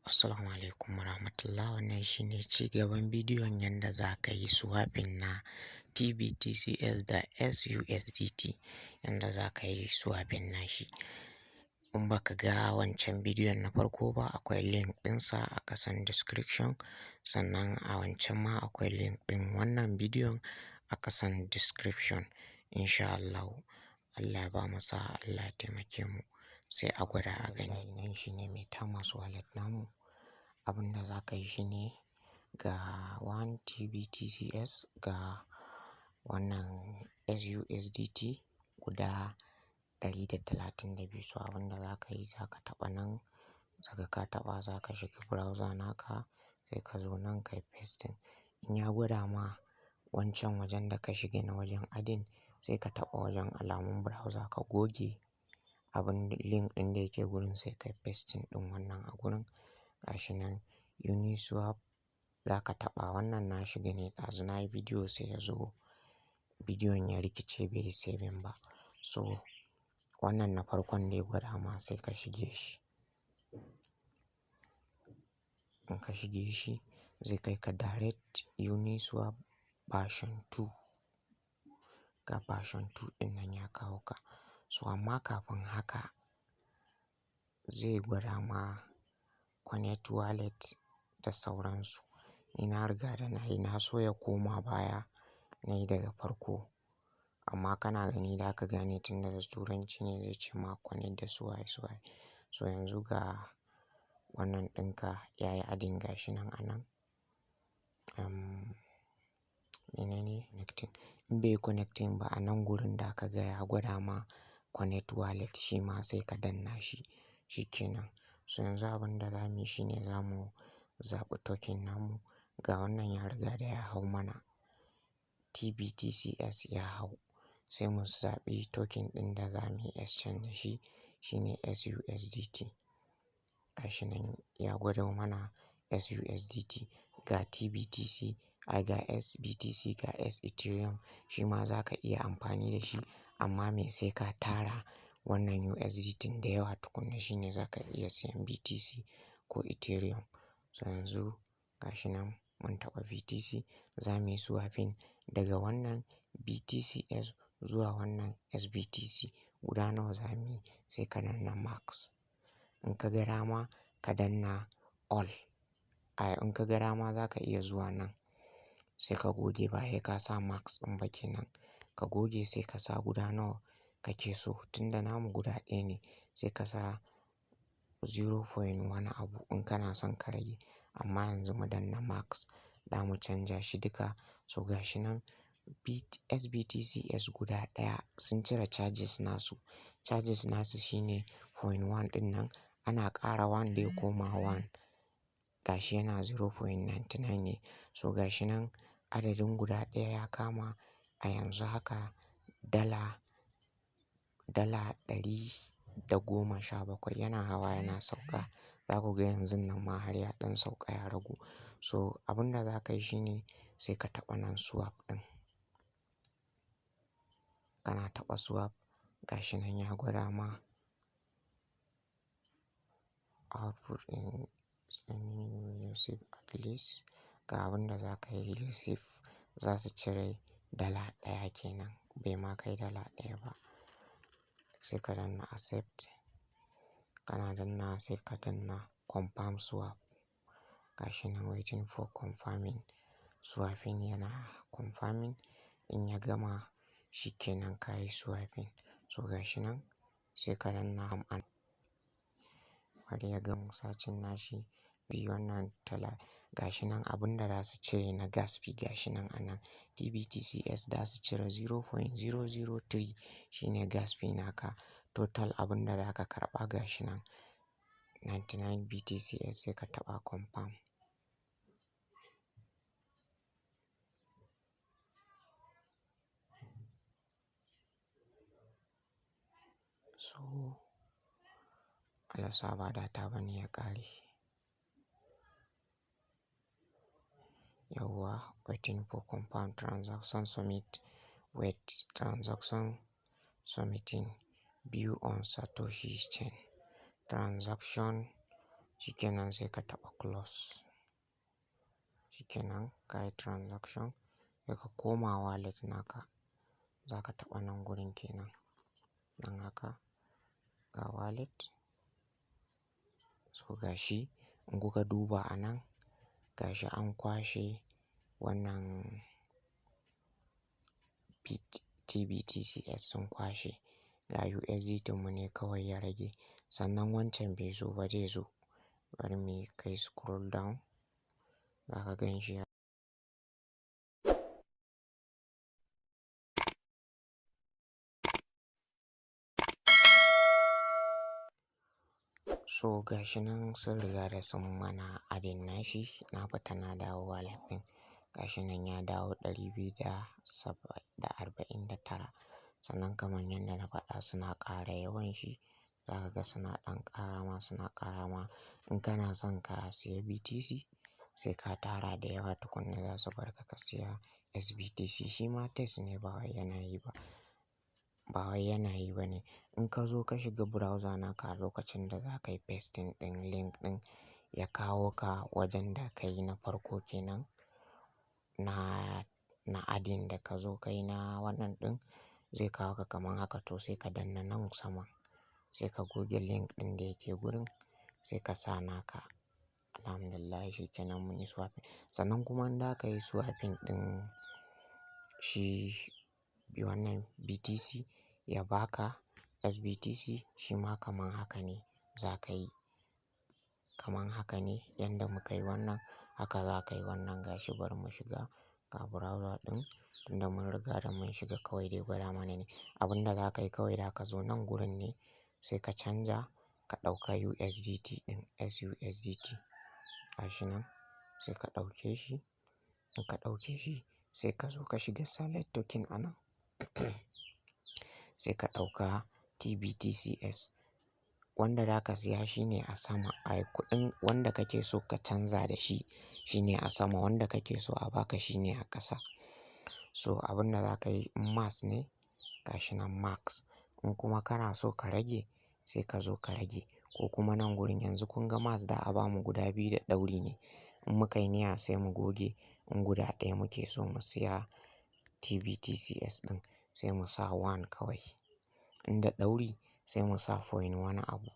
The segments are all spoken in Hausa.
Assalamu alaikum warahmatullah. Wannan shine ci gaban bidiyon yanda za ka yi swapping na TBTCS da SUSDT, yanda za ka yi swapping nashi. In baka ga wancan bidiyon na farko ba, akwai link ɗinsa a ƙasan description. Sannan a wancan ma akwai link ɗin wannan bidiyon a ƙasan description. Insha Allahu. Allah ya bamu sa'a, Allah ya taimake mu. Sai a gwada a gani. Nan shine MetaMask wallet namu. Abin da za ka yi shine ga 1 TBTCS, ga wannan SUSDT guda 132. So abin da za ka yi, za ka taɓa nan, daga ka taɓa za ka shiga browser naka, sai ka zo nan ka yi pasting. In ya gwada ma wancan wajen da ka shiga na wajen adding, sai ka taɓa wajen alamun browser ka goge abin link ɗin da yake gurin, sai ka yi pasting ɗin wannan a gurin. Gashi nan Uniswap za ka taɓa. Wannan na shiga ne ɗazu, na yi bidiyo sai ya zo bidiyon ya rikice, bai yi saving ba. So wannan na farkon da ya gwada ma, sai ka shige shi. In ka shige shi, zai kai ka direct Uniswap version 2. Ga version 2 ɗin nan ya kawo ka. So amma kafin haka zai gwada ma connect wallet da sauransu. Ni na riga da na yi, na so ya koma baya na yi daga farko. Amma kana gani za ka gane tun da turanci ne, zai ce ma connect da su waye su waye. So yanzu ga wannan ɗinka yayi adding, gashi nan a nan. Menene connecting? In bai connecting ba, a nan gurin da ka ga ya gwada ma connect wallet, shi ma sai ka danna shi, shi kenan. So yanzu abin da za mu yi shine za mu zaɓi token namu. Ga wannan ya riga da ya hau mana. TBTCS ya hau. Sai mu zaɓi token ɗin da za mu yi exchange da shi, shine SUSDT. Gashi nan ya gwado mana SUSDT, ga TBTC, ai ga SBTC, ga S Ethereum, shi ma za ka iya amfani da shi, amma me, sai ka tara wannan USDT da yawa tukuna shine za ka iya siyan BTC ko Ethereum. So yanzu gashi nan mun taɓa BTC, za mu yi swapping daga wannan BTCS zuwa wannan SBTC. Guda nawa za mu yi? Sai ka danna max. In ka ga dama ka danna all. Ai in ka ga dama za ka iya zuwa nan sai ka goge, ba sai ka sa max ɗin ba kenan. Ka goge, sai ka sa guda nawa kake so. Tunda namu guda ɗaya ne, sai ka sa zero point wani abu in kana son ka rage. Amma yanzu mu danna max, za mu canja shi duka. So gashi nan SBTCS guda ɗaya, sun cire charges nasu. Charges nasu shine 0.1 ɗin nan, ana ƙara one dai koma one. Gashi yana 0.99 ne. So gashi nan adadin guda ɗaya ya kama a yanzu haka dala 117. Yana hawa yana sauka. Za ku ga yanzun nan ma har ya ɗan sauka, ya ragu. So abin da za ka yi shine sai ka taɓa nan swap ɗin. Kana taɓa swap, gashi nan ya gwada ma output in receive at least, ga abin da za ka yi receive, za su cire dala 1 kenan, bai ma kai dala 1 ba. Sai ka danna accept. Kana danna, sai ka danna confirm swap. Gashi nan waiting for confirming. Swapping yana confirming. In ya gama, shi kenan, ka yi swapping. So gashi nan sai ka danna har ya gama searching nashi. Bi wannan tala, gashi nan abin da za su cire na gas fee, gashi nan a nan TBTCS za su cire 0.003, shine gas fee naka. Total abin da za ka karɓa, gashi nan 99 BTCS, sai ka taɓa confirm. So Allah sa ba data bane ya ƙare. Yauwa, waiting for confirm transaction submit. Wait, transaction submitting, view on Satoshi chain. Transaction Shikenan sai ka taɓa close. Shikenan ka yi transaction sai ka koma wallet naka. Za ka taɓa nan gurin kenan. Nan haka ga wallet. So gashi in kuka duba a nan gashi an kwashe wannan TBTCS sun kwashe. Ga USDT mu ne kawai ya rage. Sannan wancan bai zo ba zai zo. Bari mu kai scroll down. Za ka gan shi ya. So gashi nan sun riga da sun mana adding nashi. Na fita na dawo wallet ɗin. Gashi nan ya dawo 249. Sannan kamar yadda na faɗa suna ƙara yawan shi. Za ka ga suna ɗan ƙara ma suna ƙara ma. In kana son ka siya BTC sai ka tara da yawa tukuna za su bar ka ka siya SBTC. Shi ma test ne ba wai yana yi ba. Ba wai yana yi ba ne. In ka zo ka shiga browser naka a lokacin da za ka yi pasting ɗin link ɗin ya kawo ka wajen da ka yi na farko kenan na, na adding da ka zo ka yi na wannan ɗin zai kawo ka kaman haka to sai ka danna nan sama. Sai ka goge link ɗin da yake gurin sai ka sa naka. Alhamdulillah shikenan mun yi swapping. Sannan kuma in za ka yi swapping ɗin shi wannan BTC ya ba ka SBTC shi ma kaman haka ne za ka yi. Kaman haka ne yanda muka yi wannan haka za ka yi wannan gashi bari mu shiga ga browser ɗin tunda mun riga da mun shiga kawai dai gwada mana ne. Abin da za ka yi kawai da ka zo nan gurin ne sai ka canja ka ɗauka USDT ɗin SUSDT. Gashi nan sai ka ɗauke shi. In ka ɗauke shi sai ka zo ka shiga select token a nan. Sai ka ɗauka TBTCS. Wanda za ka siya shi ne a sama. Ai kuɗin wanda kake so ka canza da shi shine a sama. Wanda kake so a baka shi ne a ƙasa. So abin da za ka yi in max ne gashi nan max. In kuma kana so ka rage sai ka zo ka rage. Ko kuma nan gurin yanzu kun ga max da a bamu guda biyu da ɗauri ne. In muka yi niyya sai mu goge in guda ɗaya muke so mu siya TBTCS ɗin sai mu sa one kawai. In da ɗauri sai mu sa point wani abu.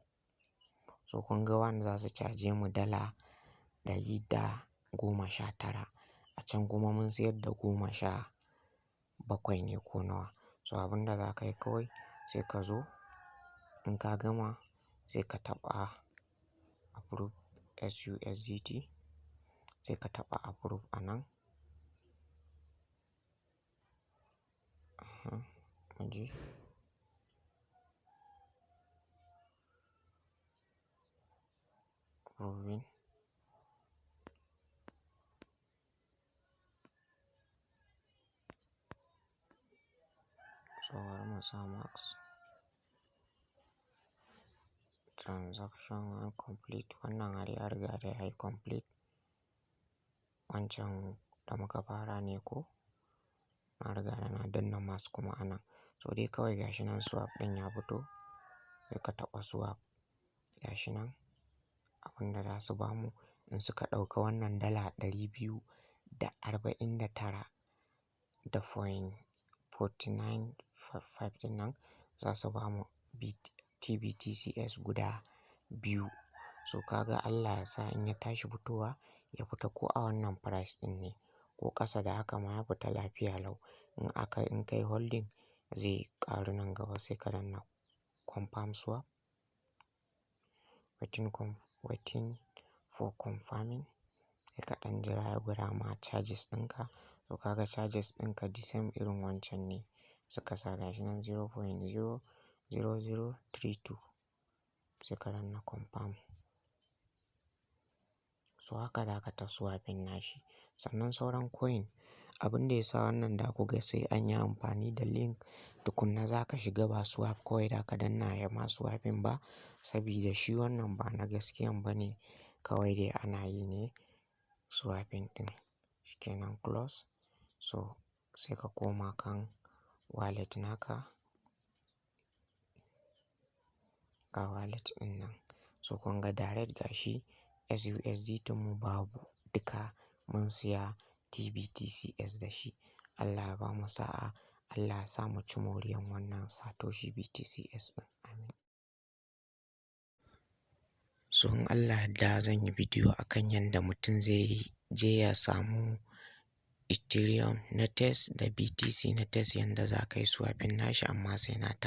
So kun ga one za su caje mu dala 119. A can kuma mun siyar da 17 ne ko nawa. So abin da za ka yi kawai sai ka zo in ka gama sai ka taɓa approve SUSDT. Sai ka taɓa approve a nan. Aha, muje. Approving. So bari mu sa max. Transaction complete. Wannan har ya riga da yayi complete. Wancan da muka fara ne ko? Na riga da na danna max kuma a nan. So dai kawai gashi nan swap ɗin ya fito. Sai ka taɓa swap. Gashi nan abin da za su bamu in suka ɗauka wannan dala 249 da point forty nine five ɗin nan za su bamu TBTCS guda biyu. So ka ga Allah ya sa in ya tashi fitowa ya fita ko a wannan price ɗin ne ko ƙasa da haka ma ya fita lafiya lau. In aka in kai holding zai ƙaru nan gaba sai ka danna confirm swap. Waiting for confirming. Sai ka ɗan jira ya gwada ma charges ɗinka. To ka ga charges ɗinka the same irin wancan ne suka sa gashi nan 0.00032. Sai ka danna confirm. So haka za ka ta swapping nashi. Sannan sauran coin abin da ya sa wannan da kuka sai an yi amfani da link tukuna za ka shiga ba swap kawai da ka danna ya ma swapping ba. Sabida shi wannan ba na gaskiyan ba ne. Kawai dai ana yi ne swapping ɗin. Shikenan close. So sai ka koma kan wallet naka. Ga wallet ɗin nan. So kun ga direct gashi SUSDT mu babu, duka mun siya TBTCS da shi. Allah ya bamu sa'a, Allah ya sa mu ci moriyan wannan Satoshi BTCS ɗin. Amin. So in Allah ya yadda, zan yi bidiyo akan yanda mutum zai je ya samu Ethereum na test da BTC na test, yanda za ka yi swapping nashi, amma sai na.